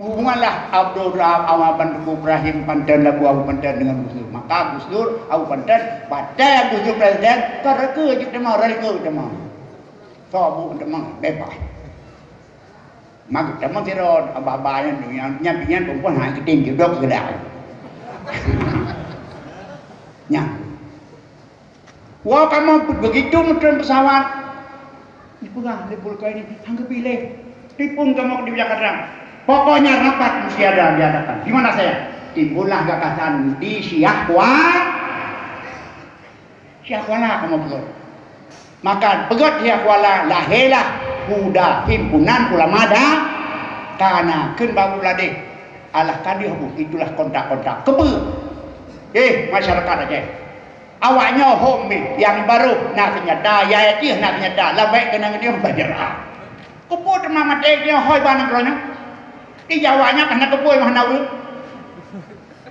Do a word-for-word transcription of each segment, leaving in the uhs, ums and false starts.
Hubunganlah Abdul Rahman Abu Ibrahim Panton lagu Abu Panton dengan Gus Dur. Maka Gus Dur, Abu Panton, patai Gus Dur presiden, ka reka je teuma, reka teuma. Sobu teuma, bebas. Maka teuma sira abah-abah nyan, nyan, nyan, nyan perempuan hana kitim jodoh ke dah. Nyan. Wah, kamoe begitu meuteun pesawat. Dipeugah lé Zulkarnain, "Hana geupiléh. Tipun kamoe di Jakarta." Pokoknya rapat mesti ada diadakan. Di mana saya? Timbullah gagasan di Syiah Kuala. Syiah Kuala kamoe peugah. Maka peugah Syiah Kuala, lahirlah Huda Himpunan Ulama Da-, kana kheun babu ladeh. Alah ka deuh bu, itulah kontak-kontak. Keupeue? Eh, masyarakat Aceh. Awak nyoe hom mih, nyang barô na seunyata, nyang étieh na seunyata, labek keunan nyoe bajara. Keupeue teuma maté nyoe hôi bak nanggroe nyoe? Di Jawa nyoe ka na keupeue mah na ureueng.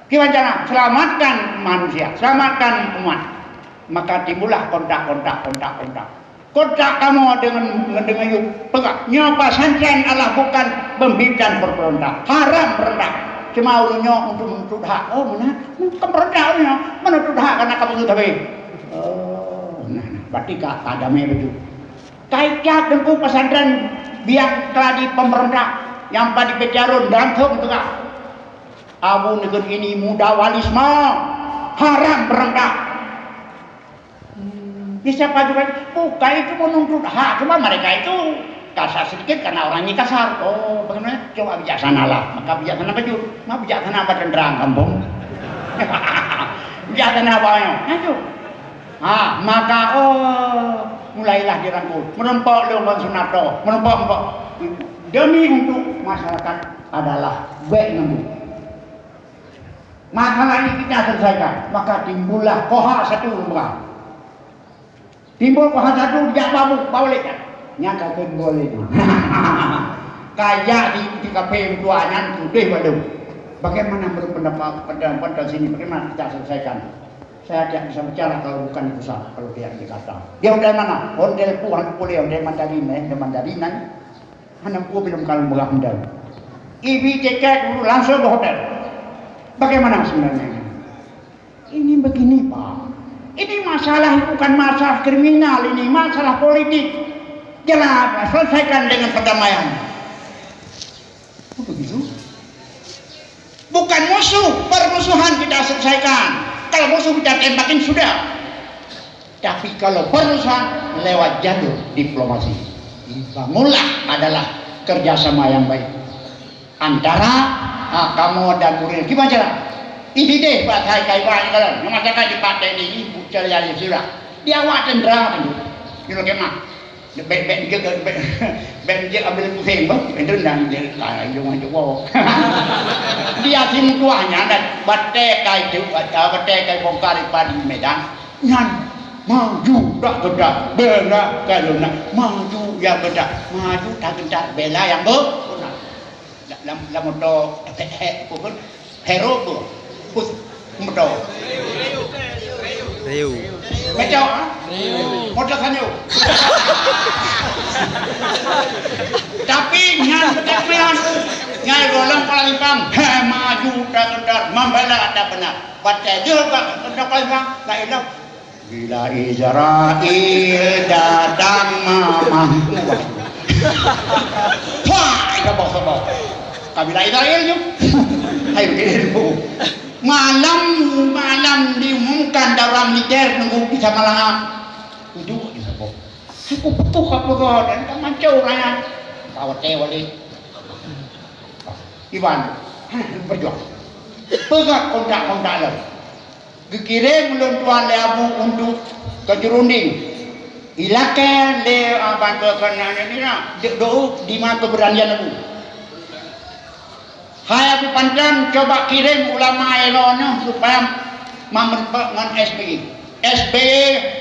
Kiban cara, selamatkan manusia, selamatkan umat. Maka timbullah kontak-kontak, kontak-kontak. Kontak kamoe deungon, deungon yue peugah, nyoe pesantren adalah bukan pembibitan pemberontak. Haram berontak. Cuma ureueng nyoe untuk menuntut hak. Oh, meunan. Bukan berontak ureueng nyoe. Menuntut hak karena kamu tu tapi. Oh, nah, nah. Berarti ka, ka damai betul. Kai-kai teungku pesantren biang keladi pemberontak yang pada pejarun dalam thon tengah. Abu Negeri ini muda walisme. Haram berontak. Hmm, bisa padu kan? Bukan itu menuntut hak, cuma mereka itu kasar sedikit karena orangnya kasar. Oh, bagaimana? Coba bijaksanalah. Maka bijaksana baju. Nah, bijaksana badan terang kampung. Bijaksana banyak. Nah, itu. Ha, maka, oh, mulailah dirangkul. Meureumpok lôn ngon Sunarto. Meureumpok-reumpok. Demi untuk masyarakat adalah baik nanggung. Masalah ini kita selesaikan, maka timbullah Koha satu Lumrah. Timbul Koha satu, jak babu, bawa lé nyan. Nyan ka keu dua lé nyan. Kajak di, di kafe dua nyan, tuléh balu. Bagaimana menurut pendapat, pendapat, pendapat sini, bagaimana kita selesaikan? Saya tidak bisa bicara kalau bukan di pusat, kalau tidak di Jakarta. Dia hotel mana? Hotel Puhan Pule, hotel Mandarin, eh, hotel Mandarin, eh. Hana peue bilom kalon beurah meudan. Ibi tiket dulu langsung ke hotel. Bagaimana sebenarnya ini? Ini begini, Pak. Ini masalah bukan masalah kriminal ini, masalah politik. Jelas, selesaikan dengan perdamaian. Oh, begitu? Bukan musuh, permusuhan kita selesaikan. Kalau musuh kita tembakin, sudah. Tapi kalau permusuhan lewat jalur diplomasi, dibangunlah adalah kerjasama yang baik antara, ah, kamoe dan Nuril. Gimana cara? Ini deh, Pak, saya kai Pak, kalau nyang masyarakat di Pak Teni ini bucah yang sudah. Di awak tendera tu. Di lo kemah. Bèk, bèk jeuet, bèk, bèk jeuet ambil pusing, bah. Itu nang jeuet lah, ujung-ujung woe. Dia simtuahnya dan batèe kai tu, batèe kai bongkar di Medan. Nyan maju dak geudak, bela kalau nak maju ya geudak, maju tak geudak bela yang be-, benar. Lam, lam moto, eh, eh, apa pun, Hero tu. Pus, moto. Riu. Betul, ha? Moto Sanyo. Tapi nyan betul nyan. Nyan golong paling pang. He, maju tak geudak, membela tak benar. Baca je bak, tak paling pang, tak elok. Bila Israel datang mamah. Wah, itu bos, bos. Kabila Israel tu. Hai, begitu. Malam, malam diumumkan darurat militer nunggu di Samalanga. Ujuk di Sabong. Aku patuh apa kau dan tak mancung raya. Kau teh wali. Iban, berjuang. Peugah kontak-kontak lom. Geukirém ulôn tuan lé Abu untuk keu Jurunding. Ilakée lé, ah, bantuan keunan nyan nyan, dek doa di ma keberanian Abu. Hai Abu Panton, coba kirém ulama ilée nyoe supaya mameurumpok ngon S B Y. S B Y